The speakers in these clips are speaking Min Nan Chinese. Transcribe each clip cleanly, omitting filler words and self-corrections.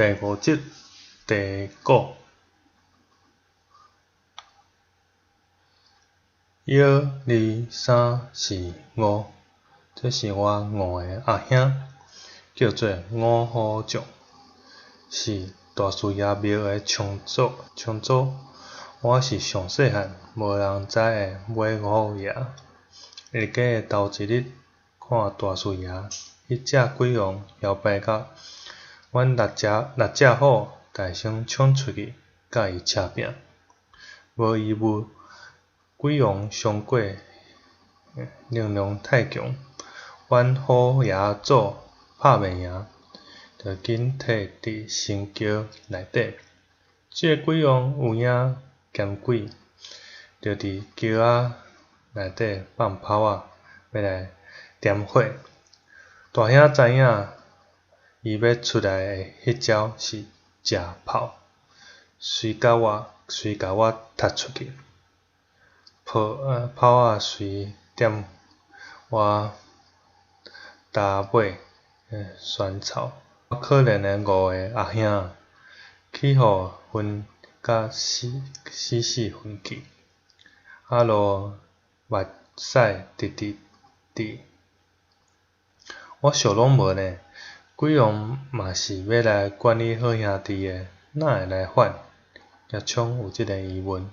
第五節地鼓。一、二、三、四、五，這是我五个阿兄，叫做五虎將，是大士爺廟的昌祖。昌祖，我是上細漢，無人知的尾虎爺。會記得頭一日看大士爺，彼隻鬼王囂擺甲阮六隻六隻虎大聲衝出去，佮伊車拚。無疑問，鬼王傷過能量太強，阮虎爺祖拍袂贏，就緊退佇神轎內底。這个鬼王有影嫌鬼，就佇轎仔內底放炮仔，欲來點火。大兄知影，伊欲出來的彼招是食炮，隨共我隨共我踢出去。炮炮仔隨點我踏尾旋臭。我可憐的五个阿兄，去予熏甲死死死熏去，啊路目屎直直滴。我想攏無呢，鬼王嘛是欲來管理好兄弟的，哪會來反？額昌有這个疑問。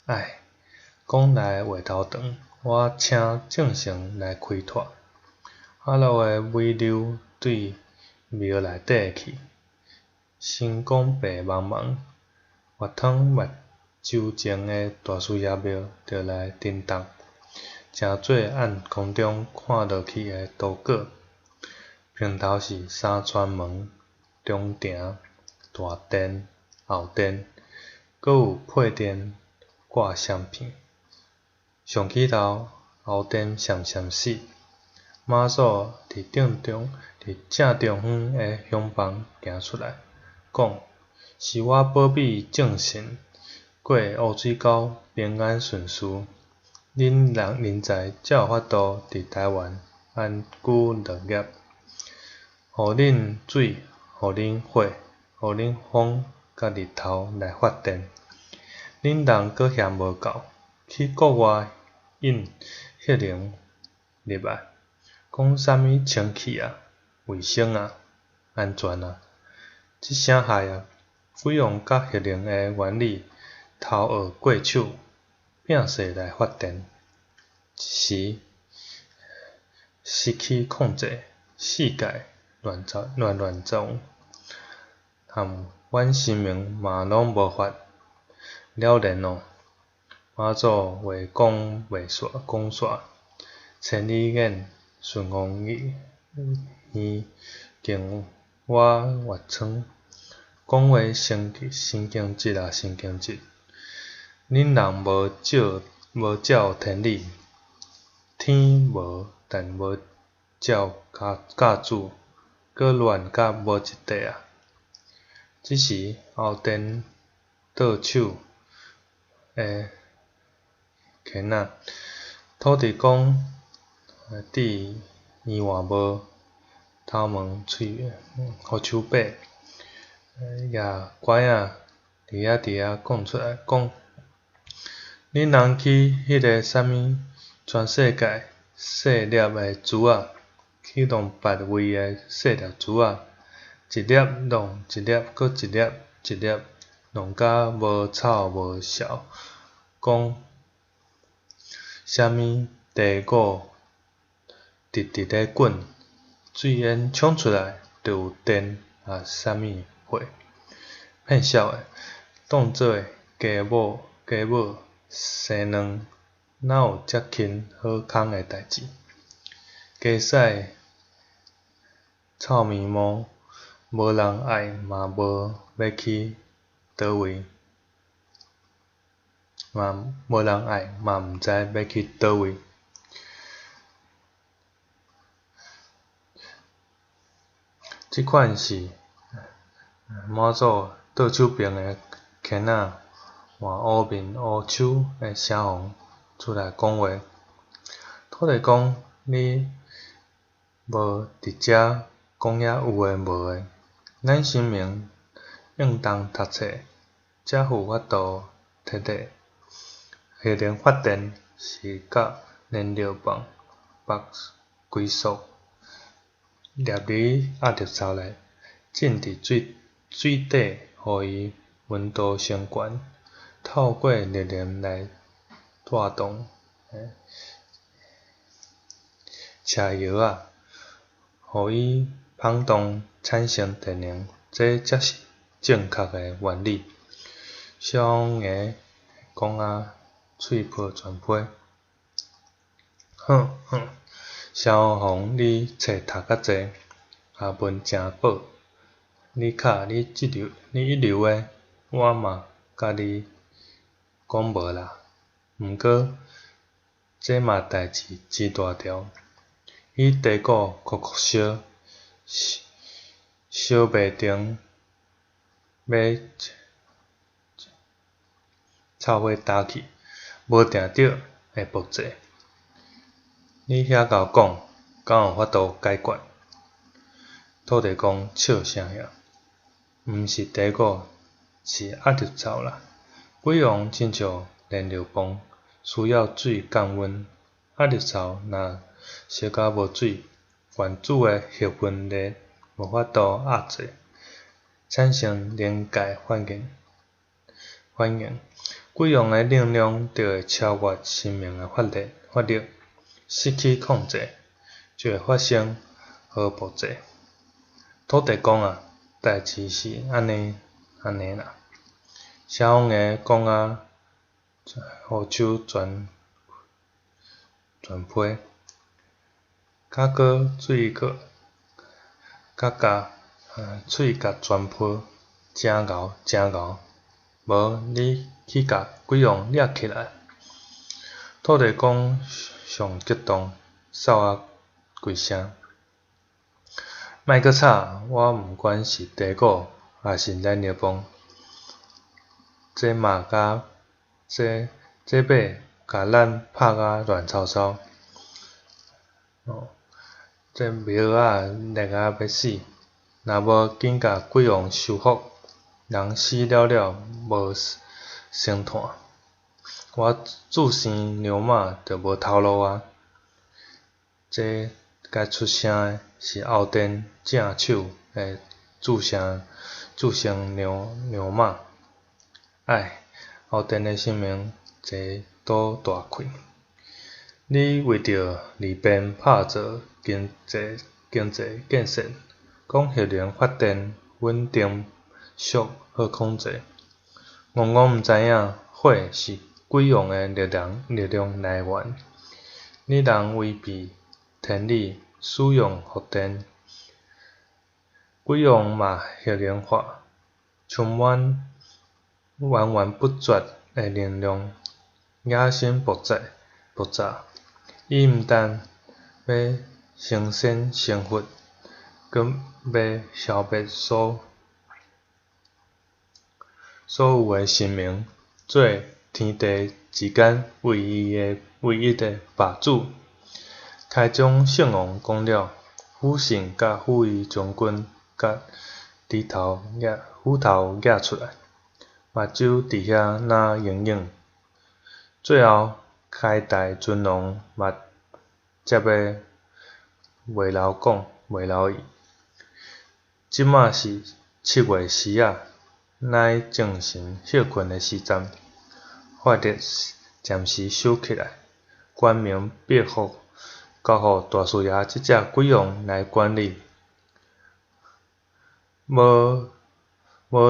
唉，講來話頭長，我請眾神來開脫。啊路的尾流對廟內底去，星光白茫茫，月湯目睭前的大士爺廟就來震動，成做暗空中看落去的圖稿。平頭是三川門、中庭、大殿、後殿，閣有配殿掛相片。上起頭，後殿閃閃死，媽祖佇正中佇正中央的香房行出來，講是我保庇眾神過烏水溝平安順遂，恁人人才才有法度佇台灣安居樂業。予恁水，予恁火，予恁風，佮日頭來發電。恁人閣嫌無夠，去國外引核能入來，講啥物清氣啊、衛生啊、安全啊，這啥害啊？鬼王佮核能的原理偷學過手，拚勢來發電，一時失去控制，世界亂糟亂亂糟，含阮神明嘛攏無法了然哦。媽祖話講袂煞，講煞，千里眼順風耳敬我月窗，講話神神經質啊神經質。恁人無照無照天理，天無但無照教教主，閣亂甲無一塊啊！這時後殿倒手的牽仔，土地公佇圓碗帽，頭毛喙胡鬚白，舉拐仔佇遐佇遐講出來講，恁人去彼个啥物全世界細粒的珠仔，去弄別位的細粒珠仔，一粒弄一粒，閣一粒一粒，弄甲無臭無潲，講啥物地鼓直直咧滾，水煙衝出來就有電啊啥物貨，騙痟的，當做雞母雞母生卵，哪有遮輕好空的代誌？雞屎臭咪毛，無人愛嘛無欲去佗位，嘛無人愛嘛毋知欲去佗位。這款是媽祖倒手邊的牽仔換烏面烏手的城隍出來講話。土地公，你無佇遮講遐有的無的，咱神明應當讀冊，才有法度提得。核能發電是佮燃料棒縛龜速，掠佇壓力槽內，浸佇水底，予伊溫度升懸，透過熱能來帶動車搖仔，予伊膨動產生電能，這才是正確的原理。小黃鵝講甲喙皮全飛。哼哼，消防你冊讀較濟，學問誠寶，你較你這流你一流的，我嘛共你講無啦。毋過，這嘛代誌真大條。彼茶鼓爍爍燒，燒袂停，欲臭火焦去，無定著會爆炸。你遐𠢕講，敢有法度解決？土地公笑啥呀？毋是茶鼓，是壓力槽啦。鬼王親像燃料棒，需要水降溫。壓力槽若燒甲無水，原子的核分裂無法度壓制，產生臨界反應。反應，鬼王的能量就會超越神明的法力，失去控制，就會發生核爆炸。土地公啊，代誌是按呢按呢啦。小黃鵝講甲胡鬚全飛，較閣喙閣較共喙角全破，誠𠢕誠𠢕。無你去共鬼王掠起來。土地公上激動，嗽仔規聲。莫閣吵，我毋管是茶鼓抑是燃料棒，這嘛共這欲共咱拍甲亂糟糟。哦，這廟仔熱甲欲死，若無緊共鬼王收復，人死了了無生炭，我注生娘媽就無頭路啊！這該出聲的是後殿正手的注生娘娘媽。唉，後殿的神明坐倒大氣。你為著利便拍做經濟建設，講核能發電穩定俗好控制。戇戇毋知影，火是鬼王的力量來源。你人違背天理，使用核電，鬼王嘛核能化，充滿源源不絕的能量，野心爆炸爆炸。伊毋但欲成仙成佛，閣欲消滅所有的神明，做天地之間唯一的霸主。開宗聖王講了，虎信佮虎威將軍佮斧頭攑出來，目睭佇遐若熒熒。最後，開大尊王嘛接的袂留講，袂留意。這馬是7月時仔，乃眾神歇睏的時陣，法力暫時收起來，關明庇護，交予大師爺這隻鬼王來管理。無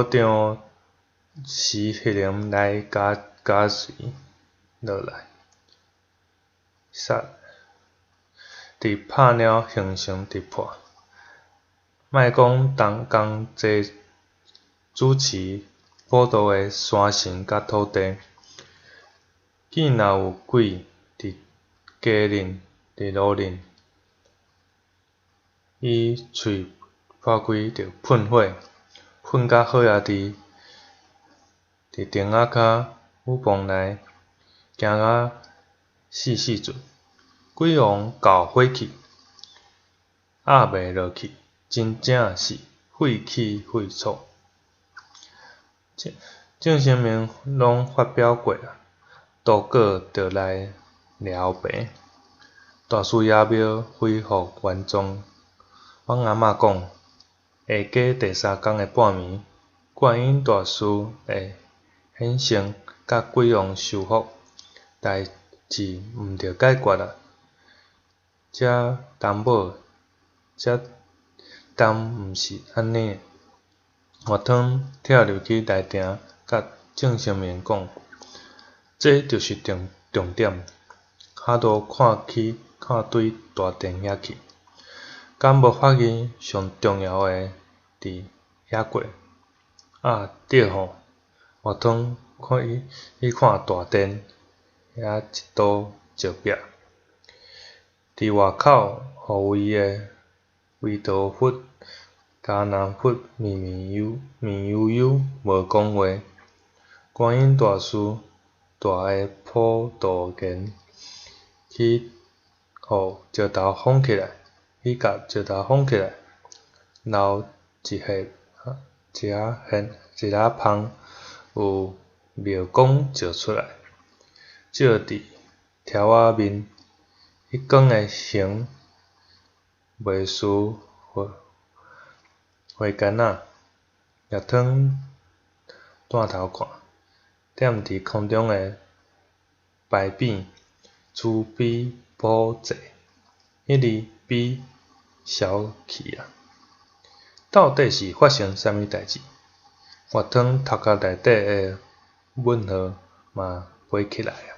張時核能來加持落來，煞佇拍了形成突破。莫講當濟主持普渡的山神佮土地，見若有鬼佇街裡、佇路裡，伊喙破開就噴火，噴甲好也佇亭仔跤雨棚內驚甲死死陣。鬼王夠火氣，壓袂落去，真正是廢去廢出。眾神明攏發表過矣，道果著來掠平。大師爺廟恢復原狀。阮阿嬤講，下加第三工的半暝，觀音大士會顯聖，佮鬼王修復，代誌毋著解決矣。這擔保，這擔毋是按呢？熱湯跳入去內埕，佮眾神明講，這就是重重點。哈羅看去看對大殿遐去，敢無發現上重要的佇遐過？啊對吼！熱湯看去看大殿遐一堵石壁，佇外口護衛的維多佛、迦南佛面面悠面悠悠無講話。觀音大士大的普度言去予石頭封起來，去共石頭封起來，留一下一仔現一仔芳有妙光照出來，照佇柱仔面，彼光的形袂輸花花矸仔。熱湯轉頭看，踮佇空中的牌匾慈悲普濟，彼字悲消去矣。到底是發生啥物代誌？熱湯頭殼內底的問號嘛飛起來矣。